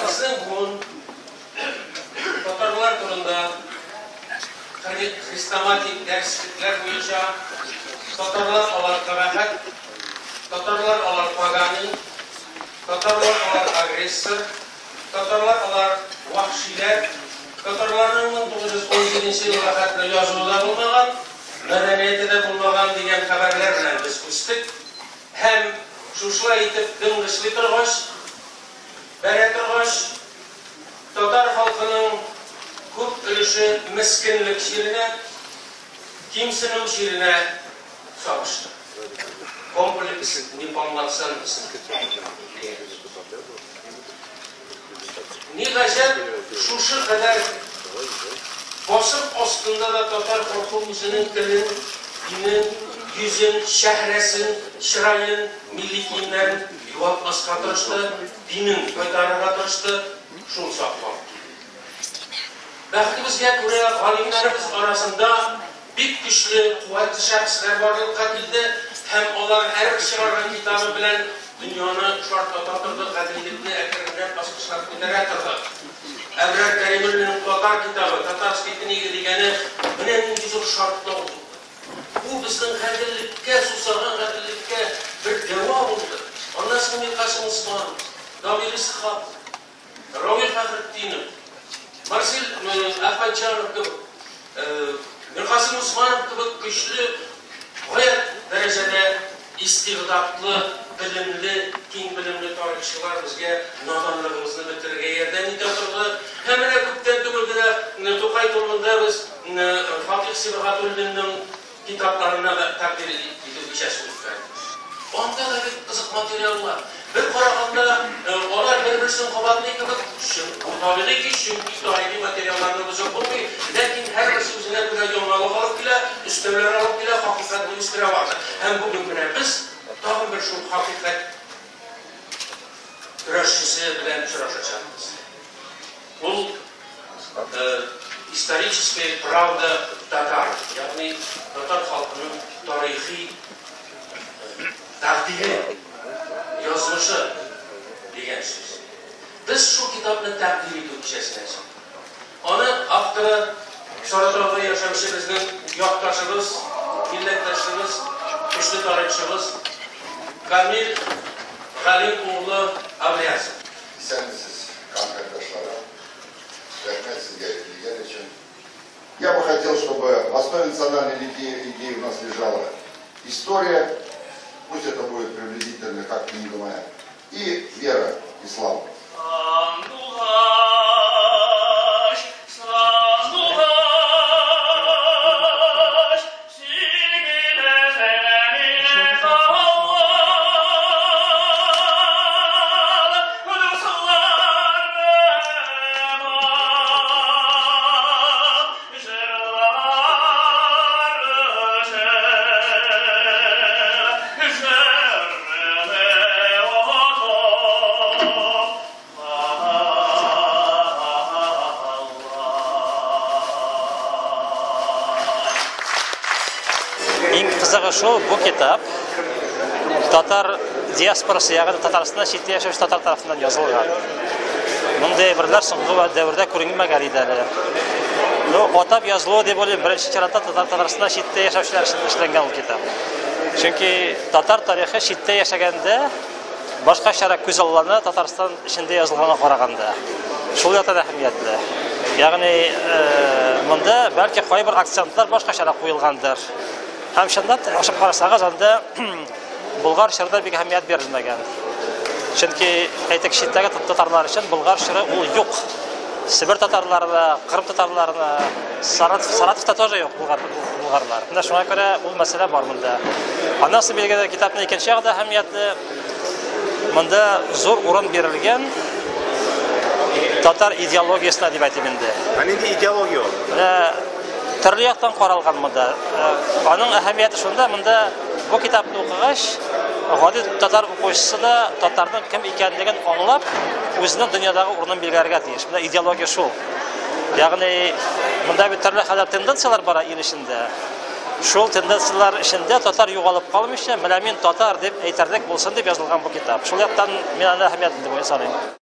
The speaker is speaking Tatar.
Безнең буын татарлар турында хрестоматик дәреслекләр буенча татарлар алар кабахәт, татарлар алар поганый, татарлар алар агрессор, татарлар алар вәхшиләр, татарларның 1917 елга хәтле язуы да булмаган, мәдәнияте дә булмаган дигән хәбәрләр белән без үстек. Һәм шушылай итеп дыңгычлый торгач, бәрә торгач, татар халкының күп өлеше мескенлек чиренә, кимсенү чиренә сабышты. Комплекс неполноценности. Ни гаҗәп, шушы кадәр басым астында да татар халкы үзенең телен, динен, йөзен, чәһрәсен, чыраен, милли киемнәрен югалтмаска тырышты, динен кайтарырга тырышты, шул саклап килде. Бәхетебезгә күрә, галимнәребез арасында бик көчле, куәтле шәхесләр барлыкка килде һәм алар һәрбер чыгарган китабы белән дөньяны шартлата торды, гаделлекне әкренләп баскычлап күтәрә торды. Әбрар Кәримуллинның Татар китабы, Татарские книги дигәне менә нинди зур шартлау булды. Бу безнең гаделлеккә, сусаган гаделлеккә бер дәва булды. Аннан соң Миркасыйм Усманов, Дамир Исхаков, Равил Фәхретдинов, Марсель Әхмәтҗанов кебек, Миркасыйм Усманов кебек көчле, гаять дәрәҗәдә истигъдатлы, белемле, киң белемле тарихчылар безгә наданлыгыбызны бетерергә ярдәм итә торды. Һәм менә күптән түгел генә Тукай турында без Фатих Сибгатуллинның китапларына да тәкъдир итү кичәсе үткәрдек. Анда да бик кызык материаллар. Бер караганда, алар бер-берсен кабатлый кебек, бу табигый ки, чөнки тарихи материалларны бозып булмый, ләкин һәрберсе үзенә күрә яңалык алып килә, өстәүләр алып килә, хакыйкатьне үстерә барды. Һәм бүген менә без тагын бер шул хакыйкать көрәшчесе белән очрашачакбыз. Ул историческая правда татар, ягъни татар халкының тарихи тәкъдире, язмышы дигән сүз. Без шул китапны тәкъдим итү кичәсенә чыктык. Аны авторы Сарытауда яшәүче безнең якташыбыз, милләттәшебез, көчле тарихчыбыз Камил Галим углы Аблязов. Исәнмесез, кардәшләрем. Рәхмәт сезгә килгән өчен. Я бы хотел, чтобы в основе национальной идеи у нас лежала история, пусть это будет приблизительно как книга моя, и вера, ислам. Сандугач, сандугач, син киләсең мине кабалар, дусларыма җырлар өчен, җырны отып. Иң кызыгы шул, бу китап татар диаспорасы, ягъни Татарстанда читтә яшәүче татар тарафыннан язылган. Мондый әйберләр соңгы дәвердә күренмәгән иде әле. Ну, атап язылуы дип уйлыйм, беренче чиратта Татарстанда читтә яшәүчеләр өчен эшләнгән ул китап. Чөнки татар тарихы читтә яшәгәндә башкачарак күз аллана Татарстан эчендә язылганга караганда. Шул яктан әһәмиятле. Ягъни, монда бәлки кайбер акцентлар башкачарак куелгандыр. Һәм чынлап та ачып карасагыз, анда Болгар чорында бик әһәмият бирелмәгән. Чөнки, әйтик, читтәге татарлар өчен Болгар чоры ул юк. Себер татарларына, Кырым татарларына, Саратов, Саратовта тоже юк булгар, булгарлар. Менә шуңа күрә ул мәсьәлә бар монда. Аннан соң билгеле китапның икенче ягы да әһәмиятле. Монда зур урын бирелгән татар идеологиясенә дип әйтим инде. Ә нинди идеология ул? Менә төрле яктан каралган монда. Аның әһәмияте шунда, монда бу китапны укыгач, Гади татар укучысы да татарның кем икәнлеген аңлап, үзенең дөньядагы урынын билгеләргә тиеш. Менә идеология шул. Ягъни монда бит төрле хәлләр, тенденцияләр бара ил эчендә. Шул тенденцияләр эчендә татар югалып калмыйча, менә мин татар дип әйтерлек булсын дип язылган бу китап. Шул яктан мин аны әһәмиятле дип саныйм.